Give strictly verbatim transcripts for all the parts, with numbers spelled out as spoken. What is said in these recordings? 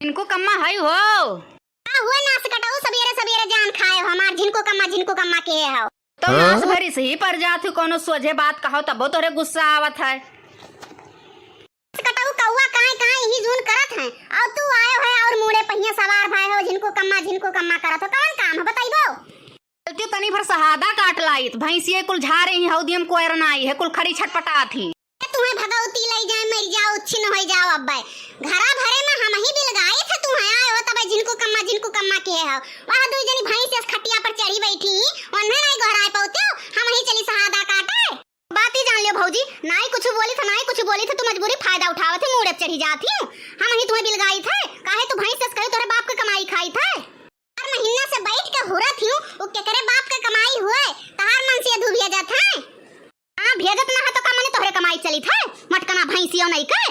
झिनकू कम्मा हई हो। का हुए नास कटऊ, सबेरे सबेरे जान खाए हो हमार, झिनकू कम्मा, झिनकू कम्मा के हो। तो हाँ? नास भरी से ही पर जात हो, कौनो सोझे बात कहो तबो तोहरे गुस्सा आवत है। नास कटऊ कौआ काए काए यही जून करत हैं, और तू आयो है और मूड़े पहिया सवार भए हो, झिनकू कम्मा, झिनकू कम्मा करत हो, कौन काम है बताइबो? चलती तनी भर सहादा काट लाइत, भैंसिए कुल झारे ही, हौदियम कोयर नाई है, कुल खड़ी छटपटात ही। तुहें भगवती लई जाए, मर जाओ, उच्छिन होई जाओ अब्बे। घरा भरे में हमही बिलगाइत है, तुहें आए हो तबे झिनकू कम्मा, झिनकू कम्मा के हो। वह दुई जनी भैंस अस खटिया पर चढ़ी बैठी ही, उन्हें नाई गोहराए पौते हो, हमही चली सहादा काटे। बात ही जान लियो भौजी, नाई कुछ बोली था, नाई कुछ बोली था, तू मजबूरी फायदा उठावत ही, मूड़े चढ़ी जात ही। हमही तुहें बिलगाइत है, काहे तू भैंस अस कही तोरे बाप के कमाई खाइत है। चार महीना से बैठ के हुरत ही, वो केकरे बाप के कमाई हुए, तहार मन से धुबिया जात है। हाँ, भेजत ना है तो का मने तोहरे कमाई चलित है, मटकना भैंसियो नहीं के।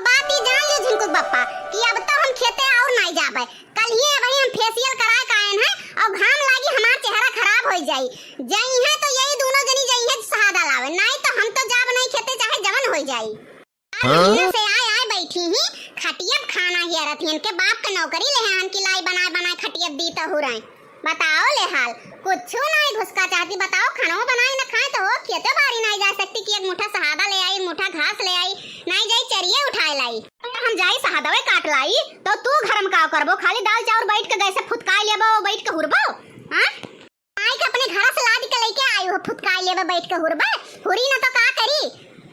बात ई जान लियो झिनकुक बप्पा कि अब तो हम खेते और नाई जाबे। कल ही अबही हम फेशियल कराए के आएन है और घाम लागी हमार चेहरा खराब होई जाई। जइहें तो यही दोनों जनी जइहें सहादा लावे, नाई तो हम तो जाब नहीं खेते चाहे जवन होई जाई। आज हाँ? महीना से आए आए बैठी ही खटियब खाना हियरत ही, इनके बाप के नौकरी ले हैं कि लाई बनाए बनाए खटियब दी तो हुरई। बताओ ले हाल, कुछ नाई घुसका चाहती, बताओ खाना बनाए न खाए तो हो, खेते बारी नाई जा सकती कि एक मुठा सहादा ले आई, एक मुठा घास ले आई, नाई जाई चरिये उठाए लाई। हम जाई सहादवे काट लाई तो तू घर में का करबो, खाली दाल चाउर बैठ के गैसे फुतकाए लेबो, बैठ के हुरबो, हाँ? माई के अपने घर से लाद के लेके आई हो, फुतकाए लेबे बैठ के हुरबे, हुरी न तो का करी?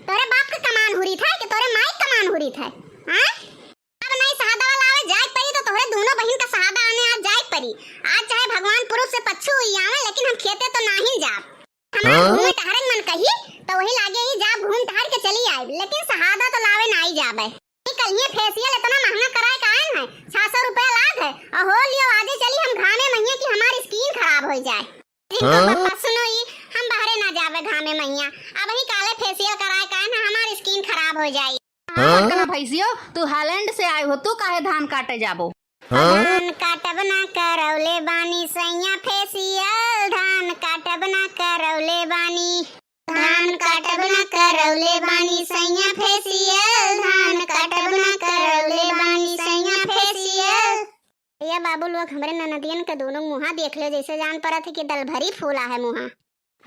तोरे बाप के कमान हुरी था कि तोरे माई के कमान हुरी था? हाँ? अब नहीं सहादा वाला आवे, जाए परी तो तोहरे दोनों बहिन का सहादा आने आज जाए परी। आज चाहे भगवान पुरुष से पच्छू हुई आवे, लेकिन हम खेते तो नाहीं जाब। हमार हाँ? घूमे टहरे मन कही तो वही लागे ही जाब, घूम टहर के चली आए, लेकिन सहादा तो लावे नाई जाबे। ई कल ये फेशियल इतना महंगा कराए का आएन है, छह सौ रुपया लाग है, और हो लियो आजे चली हम घामे मइया कि हमार स्किन खराब होई जाए। जिनको हाँ? बप्पा सुनो ई, हम बाहरे ना जाबे घामे मइया, अबही काले फेशियल कराए का आएन है, हमार स्किन खराब हो जाई। हाँ? कना भैंसियो, तू हालैंड से आए हो, तू काहे धान काटे जाबो? हाँ? धान काटब ना करौले बानी सैया फेशियल, धान काटब ना करौले बानी। धान काटब ना करौले बानी सैया फेशियल, धान काटब ना करौले बानी सैया फेशियल। भैया बाबू लोग, हमरे ननदियन के दोनों मुँहा देख लो, जैसे जान पड़त है कि दलभरी फूला है मुँहा।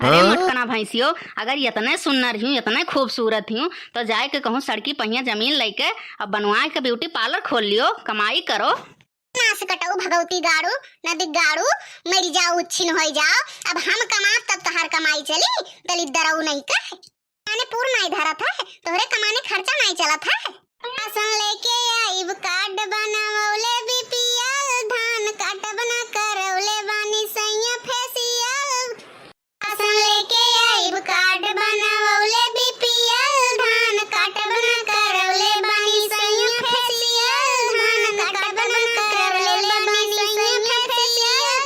अरे हाँ? मोटकना भैंसियो, अगर इतने सुन्नर हियू, इतने खूबसूरत हियू, तो जाए के कहूँ सड़की पहिया जमीन लेके अब बनवाए के ब्यूटी पार्लर खोल लियो, कमाई करो। नास कटऊ भगवती गाड़ू, नदी गाड़ू, मरी जाओ, उच्छिन होई जाओ। अब हम कमाब तब तोहार कमाई चली, दलिद्दरऊ नहीं कहे। माने पूर नाई धरत है, तोहरे कमाने खर्चा नाई चलत है। राशन लेके आइब, कार्ड बनवले बीपीएल, धान काटब ना करौले बानी सैया फेशियल। राशन लेके आइब, कार्ड बनवले बीपीएल, धान काटब ना करौले बानी सैया फेशियल, धान काटब ना करौले बानी सैया फेशियल।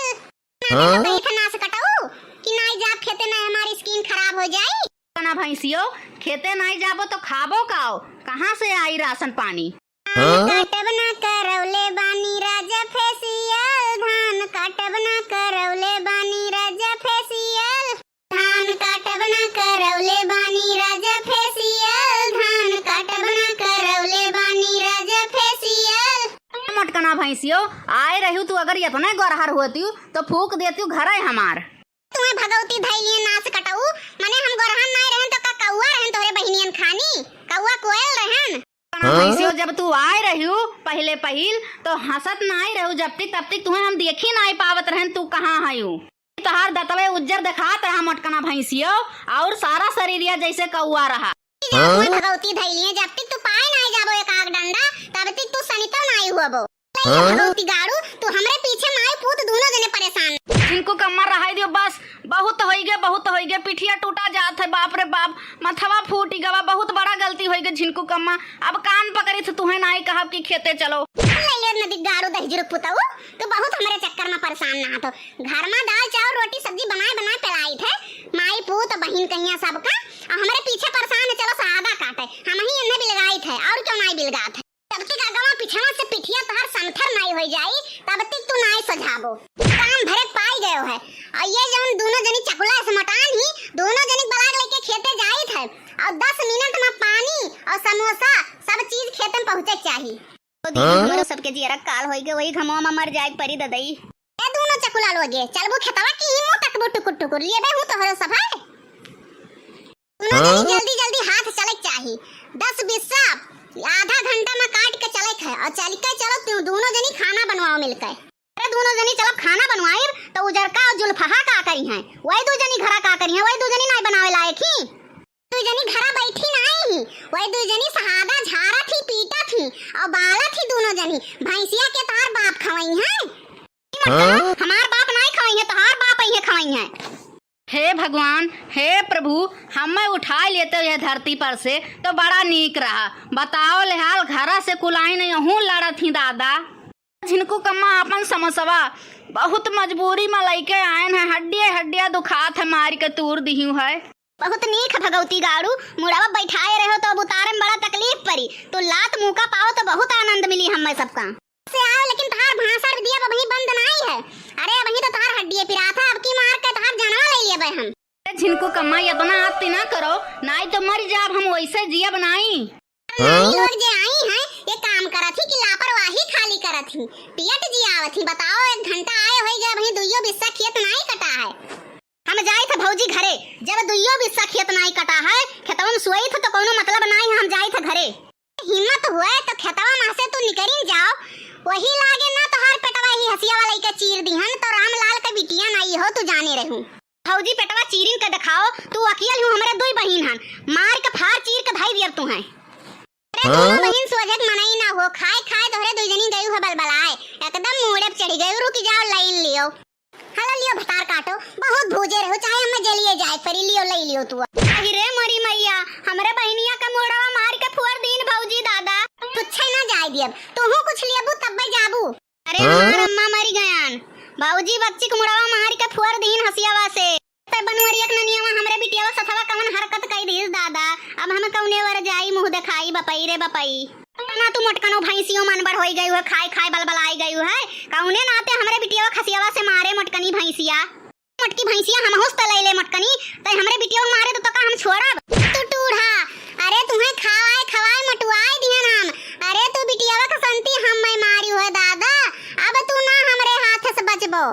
हाँ? नास कटऊ कि नाई जाब खेते, ना हमार स्किन खराब हो जाई। ना भैंसियो, खेते नाई जाबो तो खाबो काओ? कहाँ से आई राशन पानी? हाँ? काटब ना करौले बानी राजा फेशियल, धान काटब ना करौले बानी राजा फेशियल। धान काटब ना करौले बानी राजा फेशियल, धान काटब ना करौले बानी राजा फेशियल। मोटकना भैंसियो, आए रहू तू अगर इतने गोरहर होतियो तो फूक देतियो घरे हमार। तुम्हें भगवती धैलिए नास कटऊ, मने हम गोरहन नाई रहन तो का कौआ रहन तोहरे बहिनियन खानी? कौआ कोयल रहन। हाँ? भैंसियो, जब तू आए रहियो पहिले पहिल, तो हंसत नाई रहू, जब तक तब तक तुम्हें हम देखी नाई पावत रहन, तू कहाँ हयू? तोहार दतवे उज्जर देखात रहा मोटकना भैंसियो, और सारा शरीरिया जैसे कौआ रहा। हाँ? भगवती धैलिए, जब तक तू पाए नाई जाबो एक आग डंडा, तब तक तू सनितो नाई हुअबो। हाँ? भगवती गाड़ू, तू हमरे पीछे माई पूत दोनों जने परेशान। झिनकू कम्मा रहाई दियो बस, बहुत होई गे, बहुत होई गे, पिठिया टूटा जात है, बाप रे बाप, मथवा फूटी गवा, बहुत बड़ा गलती होई गे झिनकू कम्मा। अब कान पकड़ी थे, तुहें नाई कहब कि खेते चलो। ले ले नदी गाड़ू दहिजरू पुतऊ, तू बहुत हमरे चक्कर में परेशान ना तो। घर में दाल चाउर रोटी सब्जी बनाए बनाए पिलाई थे, माई पूत बहिन कहिया सबका, आ हमरे पीछे परेशान है, चलो सहादा काटे, हम ही इन्हें बिलगाई थे, और क्यों नाई बिलगात है? जब तक अगवा पिछवा से पिठिया तोहार समथर नाई होई जाई, तब तक तू नाई सझाबो। काम भरे पाई गयो है। और ये जौन दोनों जनी चकुला से मटान ही, दोनों जनी बलाग लेके खेते जाइत है। और दस मिनट में पानी और समोसा सब चीज खेते में पहुँचे के चाही। तो दीदी, हमरो सबके जियरा काल होई गए, वही घमवा में मर जाए परी ददई। ए दूनो चकुला लोगे, चलबू खेतवा की ही मुँह तकबू टुकुर टुकुर, लिए बे हूँ तोहरो सब है। दूनो जनी हाँ। जल्दी जल्दी हाथ चले के चाही। दस बिस्सा आधा घंटा में काट के चले के है और चल के चलो तू दूनो जनी खाना बनवाओ मिलके। अरे दूनो जनी चलब खाना बनवाइब तो उजरका और जुल्फहा का करी हैं? वही दू जनी घरा का करी हैं? वही दू जनी नाई बनावे लायक ही। दू जनी घरा बैठी नाई ही, वही दू जनी सहादा झारा थी, पीटा थी और बाला थी दूनो जनी। भैंसिया के तोहार बाप खवाई हैं। हाँ? हमार बाप नाई खवाई हैं, तोहार बाप आई है खवाई हैं। हे भगवान, हे प्रभु, हमें उठाए लेते यह धरती पर से तो बड़ा नीक रहा। बताओ लेहाल, घरा से कुलाइन यहूँ लड़त ही दादा। झिनकू कम्मा आपन समसवा बहुत मजबूरी में लइके आयन है, हड्डिया हड्डिया दुखात है, मारी के तूर दिहू है। बहुत नीक भगवती गाड़ू, मुड़वा बैठाए रहो तो अब उतारे में बड़ा तकलीफ परी, तो लात मुका पाओ तो बहुत आनंद मिली हमें सबका। से आओ, लेकिन तोहार भाषण दिया अबही बंद नाई है। अरे अबही तो तोहार हड्डिये पिरात है, अब की मार के तोहार जानवा ले लेबे हम। अरे झिनकू कम्मा, इतना आत्ती ना करो, नाई तो मर जाब हम, वैसे जियब नाई। नानी लोग जे आई हैं, ये काम करत ही कि लापरवाही खाली करत ही, पियट जियावत ही। बताओ, एक घंटा आए होई गए, अबही दुइयो बिस्सा खेत नाई कटा है। हम जाइत है भौजी घरे, जब दुइयो बिस्सा खेत नाई कटा है, खेतवा में सोइत है तो कौनो मतलब नाई है, हम जाइत है घरे। हिम्मत हुए तो खेतवा में से तू निकरिन जाओ, वही लागे ना तोहार पेटवा ही हसिया वाला के चीर दिहन तो रामलाल के बिटिया नाई हो तू जाने रहू। भौजी पेटवा चीरिन के देखाओ, तू अकेल हूँ, हमरे दुई बहिन हन, मार के फार चीर के भाई दियब तू हैं। अरे दोनों बहिन सोझक मनई ना हो, खाए खाए तोहरे दुई जनी गयू है बलबलाए, एकदम मूड़े पे चढ़ी गयू, रुक जाओ लाइन लियो। हला लियो भतार काटो, बहुत भूजे रहो, चाहे हमें जलिए जाए परी, लियो, ले लियो तू। अहि रे मोरी मैया, हमरे बहिनिया का मुड़वा मार के फुअर दीन भौजी दादा। तुच्छे ना जाए दियब, तोहू कुछ लियबू तब्बे जाबू। अरे हाँ? हमार अम्मा मरी गयान, भौजी बच्ची के मुड़वा मार के फुअर दीन हसियावा से। ते बनवरिया के ननियावा हमरे बिटियावा सथवा कवन हरकत कई दीस दादा, अब हम कौने वर जाई मुँह देखाई बपई रे बपई। ना तू मोटकनो भैंसियो मन बड़ होई गई है, खाए खाए बलबलाई गई है। कौने नाते हमरे बिटियावा खसियावा से मारे मोटकनी भैंसिया। मोटकी भैंसिया हमहूस त लैले मोटकनी, तै हमरे बिटियावा मारे तो तोका हम छोड़ब? तू टूढ़ा, अरे तुहें खावाए खवाए मोटुआए दिहन हम। अरे तू बिटियावा के संती हम मैं मारी है दादा, अब तू ना हमरे हाथ से बचबो।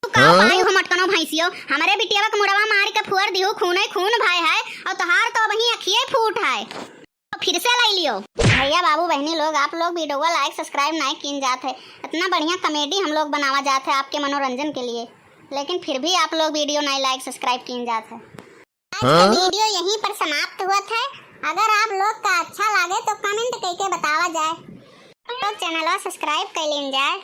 तू का हाँ? पाई हो मोटकनो भैंसियो, हमरे बिटियावा के मुड़वा मार के फुअर दिहू, खूने खून भय है, और तोहार तो वहीं अखिए फूट है। फिर से लाई लियो। भैया बाबू बहनी लोग, आप लोग वीडियो को like subscribe नहीं कीन जात है। इतना बढ़िया comedy हम लोग बनावा जात है आपके मनोरंजन के लिए, लेकिन फिर भी आप लोग वीडियो नहीं like subscribe कीन जात है। आज का हाँ? वीडियो यहीं पर समाप्त हुआ था। अगर आप लोग का अच्छा लगे तो comment करके बतावा जाए, तो चैनलवा subscribe कर लीन जाए।